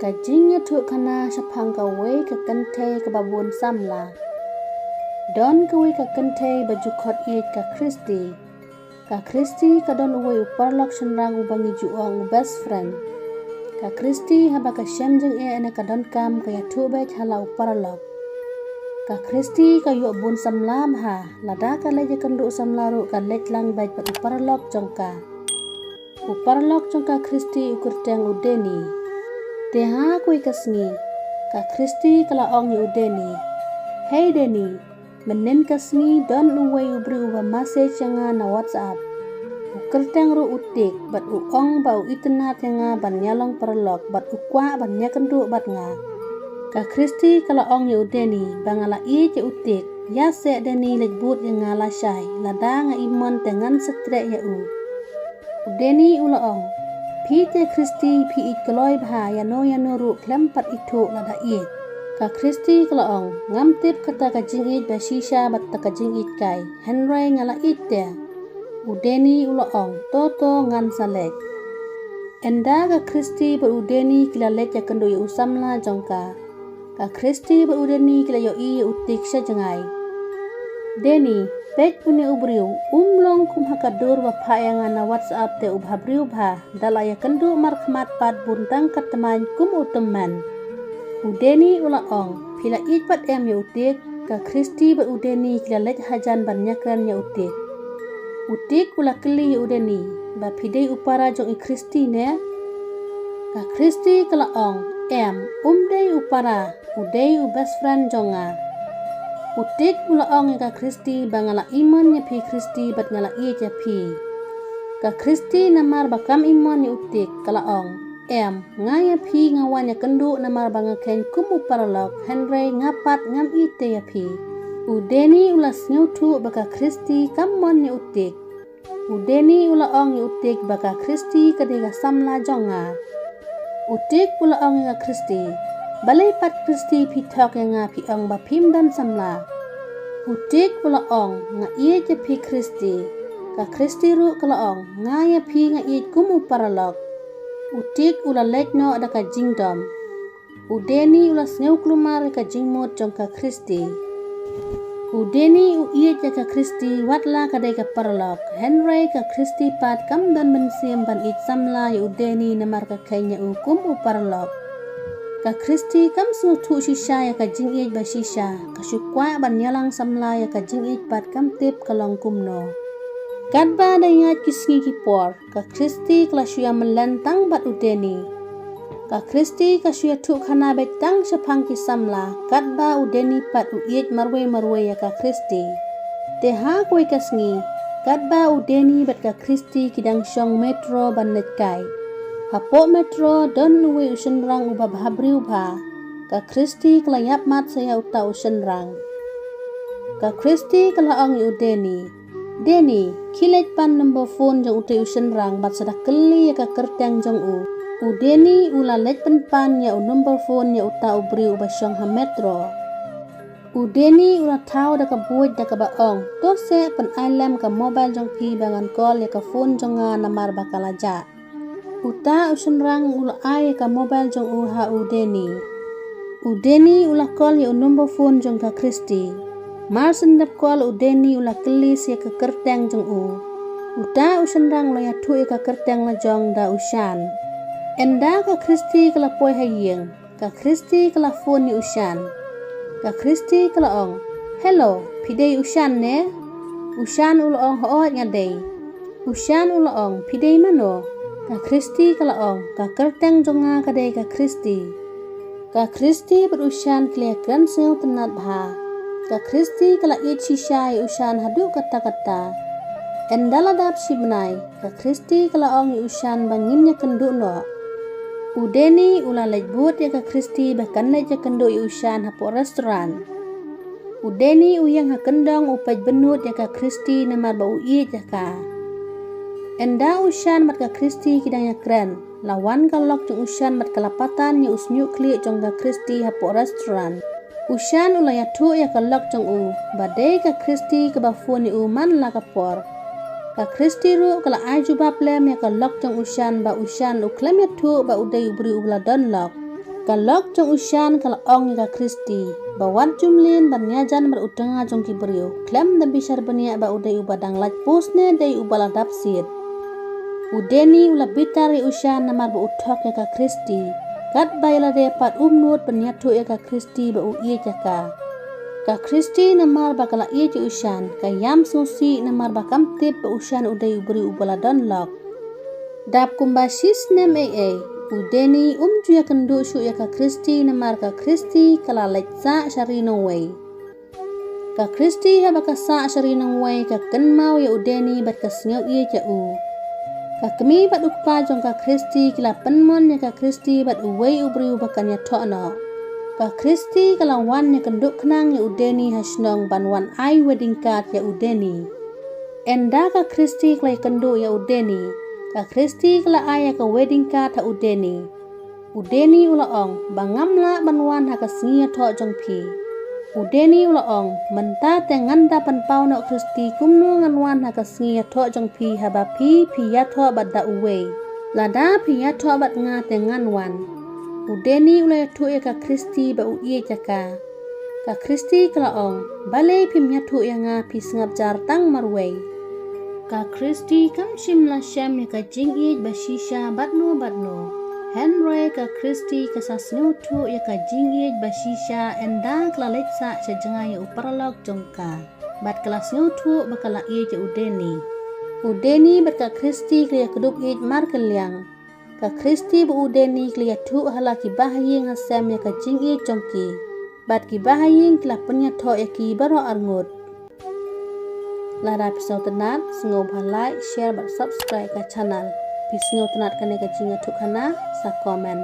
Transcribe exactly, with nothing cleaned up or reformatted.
Ka jingïathuhkhana shaphang kawei ka kynthei kaba bun samla. Don kawei ka kynthei ba ju khot ïeit ka Christy. Ka Christy ka don uwei u paralok shynrang uba ngi ju ong u best friend. Ka Christy haba ka shem jingeh ne ka donkam ka ïathuh beit ha la u paralok. Ka Christy ka ïoh bun samla bha, lada ka leit ïakynduh samla ruh ka leit lang beit bad u paralok jong ka. U paralok jong ka Christy u kyrteng u Danny. Te ha kawei ka sngi, ka Christy ka la ong ïa u Danny, "Hei Danny, mynnin ka sngi don uwei u briew uba message ïa nga na WhatsApp. U kyrteng ruh u Tik, bad u ong ba u itynnad ïa nga ban ïalong paralok bad u kwah ban ïakynduh bad nga." Ka Christy ka la ong ïa u Danny ba nga la ïeit ïa u Tik, ïa seh Danny leit bud ïa nga lashai, lada nga imon te ngan sa treh ïa u. U Danny u la ong, "Phi te Christy phi ïeit kloi bha, ïano ïano ruh khlem pat ithuh lada ïeit." Ka Christy ka la ong, "Ngam tip kata ka jingïeit ba shisha bad kata ka jingïeit kai, hynrei nga la ïeit te." U Danny u la ong, "To to ngan sa leit." Ynda ka Christy bad u Danny ki la leit ïakynduh ïa u samla jong ka, ka Christy bad u Danny ki la ïohi ïa u Tik sha jngai. "Danny, peit une u briew, um long kum ha ka dur ba phah ïa nga na WhatsApp te u bhabriew bha, da la ïakynduh markhmat pat bun tang ka tmaiñ kum u tymmen." U Danny u la ong, "Phi la ïeit pat em ïa u Tik?" Ka Christy bad u Danny ki la leit hajan ban ïakren ïa u Tik. U Tik u la kylli ïa u Danny, "Ba phi dei u para jong i Christy ne?" Ka Christy ka la ong, "Em, um dei u para, u dei u best friend jong nga." U Tik u la ong ïa ka Christy ba, "Nga la imon ïa phi Christy bad nga la ïeit ïa phi." Ka Christy namar ba kam imon ïa u Tik ka la ong, "Em, nga ïa phi nga wan ïakynduh namar ba nga kheiñ kum u paralok, hynrei nga pat ngam ïeit te ïa phi." U Danny u la sngewthuh ba ka Christy kam mon ïa u Tik. U Danny u la ong ïa u Tik ba ka Christy ka dei ka samla jong nga. U Tik u la ong ïa ka Christy, "Balei pat Christy phi thok ïa nga phi ong ba phim don samla?" U Tik u la ong, "Nga ïeit ïa phi Christy." Ka Christy ruh ka la ong, "Nga ïa phi nga ïeit kum u paralok." U Tik u la leit noh da ka jingdom. U Danny u la sngew kulmar ïa ka jingmut jong ka Christy. U Danny u ïeit ïa ka Christy wat la ka dei ka paralok, hynrei ka Christy pat kam don mynsiem ban ïeit samla ïa u Danny namar ka kheiñ ïa u kum u paralok. Ka Christy kam sngewthuh shisha ïa ka jingïeit ba shisha, ka shu kwah ban ïalang samla ïa ka jingïeit pat kam tip ka long kumno. Katba da ïaid ki sngi ki por, ka Christy ka la shu ïa mlien tang bad u Danny. Ka Christy ka shu ïathuhkhana beit tang shaphang ki samla, katba u Danny pat u ïeit marwei marwei ïa ka Christy. Te ha kawei ka sngi, katba u Danny bad ka Christy ki dang shong metro ban leit kai. Hapoh metro don uwei u shynrang uba bhabriew bha. Ka Christy ka la ïap mat sa ïa uta u shynrang. Ka Christy ka la ong ïa u Danny, "Danny, khie leit pan number phone jong utei u shynrang bad sa da kylli ïa ka kyrteng jong u." U Danny u la leit pynpan ïa u number phone ïa uta u briew uba shong ha metro. U Danny u la thaw da ka buit da kaba ong, "To seh pynai lem ka mobile jong phi ba ngan call ïa ka phone jong nga namar ba ka la jah." Uta u shynrang u la ai ïa ka mobile jong u ha u Danny. U Danny u la call ïa u number phone jong ka Christy. Mar shen dep call u Danny u la kylli sa ïa ka kyrteng jong u. Uta u shynrang u la ïathuh ïa ka kyrteng la jong da u Shan. Ynda ka Christy ka la poi ha ïing, ka Christy ka la phone ïa u Shan. Ka Christy ka la ong, "Hello, phi dei u Shan ne?" U Shan u la ong, "Hooid nga dei." U Shan u la ong, "Phi dei mano?" Ka Christy ka la ong, "Ka kyrteng jong nga ka dei ka Christy." Ka Christy bad u Shan ki la ïakren sngewtynnad bha. Ka Christy ka la ïeit shisha ïa u Shan haduh katta katta. Ynda la dap shi bnai, ka Christy ka la ong ïa u Shan ba ngin ïakynduh noh. U Danny u la leit bud ïa ka Christy ba kan leit ïakynduh ïa u Shan hapoh restaurant. U Danny u ïeng ha kyndong u peit bynnud ïa ka Christy namar ba u ïeit ïa ka. Ynda u Shan bad ka Christy ki dang ïakren, la wan ka lok jong u Shan bad ka la patan ïa u shñiuh khlieh jong ka Christy hapoh restaurant. U Shan u la ïathuh ïa ka lok jong u ba dei ka Christy kaba phone ïa u man la ka por. Ka Christy ruh ka la ai jubab lem ïa ka lok jong u Shan ba u Shan u khlem ïathuh ba u dei u briew uba la don lok. Ka lok jong u Shan ka la ong ïa ka Christy ba wat ju mlien ban ïajan bad u tnga jong ki briew khlem da bishar bniah ba u dei uba dang lait puson ne dei uba la dap siat. U Danny u la bitar ïa u Shan namar ba u thok ïa ka Christy, katba ïa lade pat um nud ban ïathuh ïa ka Christy ba u ïeit ïa ka. Ka Christy namar ba ka la ïeit ïa u Shan ka ïam sngewsih namar ba kam tip ba u Shan u dei u briew uba la don lok. Dap kumba shi snem ei ei, u Danny um ju ïakynduh shuh ïa ka Christy namar ka Christy ka la leit sah sha ri nongwei. Ka Christy haba ka sah sha ri nongwei ka kynmaw ïa u Danny bad ka sngew ïeit ïa u. Ka kmie bad u kpa jong ka Christy ki la pynmon ïa ka Christy bad uwei u briew ba kan ïathoh noh. Ka Christy ka la wan ïakynduh khnang ïa u Danny ha shnong ban wan ai wedding card ïa u Danny. Ynda ka Christy ka la ïakynduh ïa u Danny, ka Christy ka la ai ïa ka wedding card ha u Danny. U Danny u la ong ba ngam lah ban wan ha ka sngi ïathoh jong phi. U Danny u la ong mynta te ngan da pynpaw noh Christy kumno ngan wan ha ka sngi ïathoh jong phi haba phi phi ïathoh bad da uwei. Lada phi ïathoh bad nga te ngan wan. U Danny u la ïathuh ïa ka Christy ba u ïeit ïa ka. Ka Christy ka la ong balei phim ïathuh ïa nga phi sngap jar tang marwei. Ka Christy kam shym la shem ïa ka jingïeit ba shisha bad no bad no. Hynrei ka Christy ka sa sngewthuh ïa ka jingïeit ba shisha ynda ka la leit sah sha jngai ïa u paralok jong ka. Bad ka la sngewthuh ba ka la ïeit ïa u Danny. U Danny bad ka Christy ka la ïakdup ïeit markylliang. Ka Christy bad u Danny ki la ïathuh ha la ki bahaïing hasem ïa ka jingïeit jong ki. Bad ki bahaïing ki la pynïathoh ïa ki baroh arngut. Lada phi sngewtynnat, sngewbha like, share bad subscribe ka channel. Phi sngewtynnat kane ka jingïathuhkhana, sa comment.